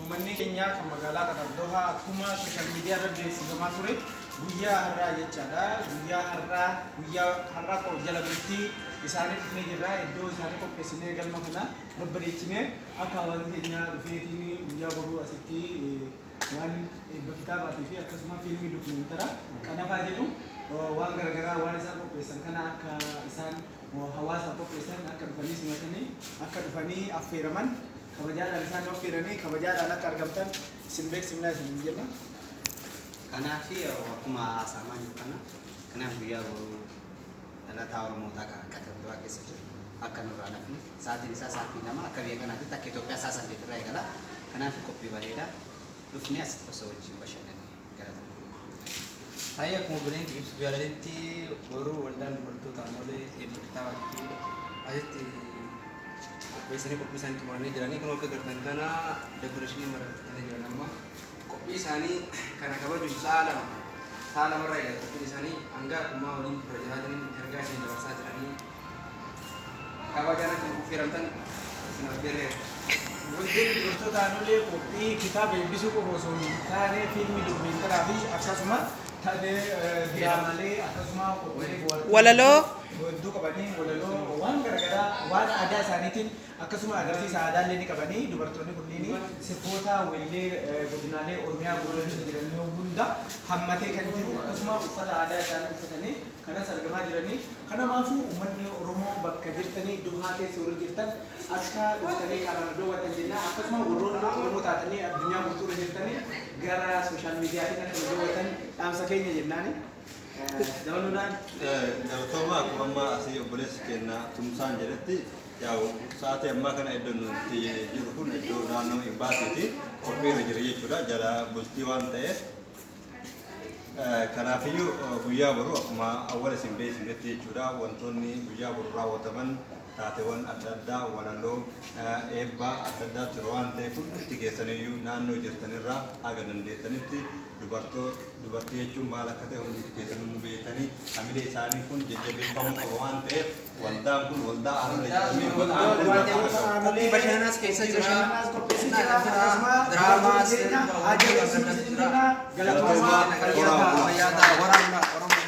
Uummanni keenya kan magaalaa Qatar Dohaa akkuma social media irra beeksifamaa ture guyyaa har'aa jechaadha. Guyyaa har'aa guyyaa har'aa jala bultii isaanii dhufnee jirra. Iddoo isaanii qopheessinee galma kana babbareechinee akka hawaasni keenya dhufeetiin guyyaa boruu asitti waan eebba kitaabaatii fi akkasuma fiilmii dokumeentara Qanafaa jedhu waan garaagaraa waan isaan qopheessan kana akka isaan hawaasaaf qopheessan akka dhufanii simatanii akka dhufanii affeeraman kabajaadhaan isaan affeeranii kabajaadhaan akka argamtan isin beeksifnaa isin jenna. Kanaaf akkuma haasa'amaa jiru kana, kanaaf guyyaa boruu dhalataa Oromootaa kan Qatar Dohaa keessa jiru akka nurraa nafni sa'aatiin isaa sa'aatii 2 akka biyya kanaatitti akka Itoophiyaa sa'a 8 irraa eegala. Kanaaf qophii bareedaa dhufnee asitti osoo wajjin bashannanne galatoomaa. Hayyee, akkuma obboleen ibsu jaalaletti, boruu waldaan dubartoota Aanolee eebba kitaabaatti asitti qopheessanii qophii isaanii xumuranii jiranii. Kun akka gartan kana decoration maratanii jiran. Amma qophii isaanii kana kabajuuf sa'a 2, sa'a 2rraa eegala qophiin isaanii. Hanga dhumaa waliin tura jiraataniin ergaa isin dabarsaa jiranii kabajaan akka affeeramtan isin affeerreera. Waldeen dubartoota Aanolee qophii kitaaba eebbisuu qofa osoo hin taane fiilmii dokumeentaraa fi akkasuma taatee diraamaalee akkasuma qophiilee bohaartii Walaloo. hedduu qabanii, walaloo waan garaagaraa waan aadaa isaaniitiin akkasuma agarsiisa aadaallee ni qabanii. Dubartoonni kunniin sirboota weellee godinaalee Oromiyaa guutuu jiran hunda hammatee kan jiru akkasuma uffata aadaa isaanii uffatanii kanas argamaa jiranii. Kanamaafuu uummanni Oromoo bakka jirtanii Dohaa keessa warri jirtan akka dhuftanii qaamaan daawwattan jenna. Akkasuma warroonni Oromoo taatanii addunyaa guutuu irra jirtanii gara social mediaatiin akka nu daawwatan dhaamsa keenya jennaani. Dabaluudhaan. Galatooma. Akkuma amma asii obboleessi keenya Tumsaan jedhetti, yaa'u sa'aatii ammaa kana iddoo nuti jiru kun iddoo naannoo imbaasiiti qophiirra jira jechuudha, jala bultii waan ta'eef. Kanaafiyyuu guyyaa boru akkuma awwal isin beeksifnetti jechuudha, wantoonni guyyaa boru raawwataman taateewwan adda addaa, walaloo, eebba adda addaa ture waan ta'eef, hundumti keessaniyyuu naannoo jirtanirraa haga dandeettanitti dubartoo dubartii jechuun maal akka ta'e hundumti keessanuu nu beektanii, hamilee isaanii kun jajjabeeffamuu qaba waan ta'eef, waldaan kun waldaa Aanolee jedhamee maqaan kun bakka Qophii bashannanaas keessa jira. Bashannanaas qopheessee jira. Akkasuma Diraamaa, keenya sirba, ajaa'ibsiisuu adda addaatu jira. Galatoomaa. Horaa bulaa. Fayyaa ta'a. Horaa bulaa. Oromoo.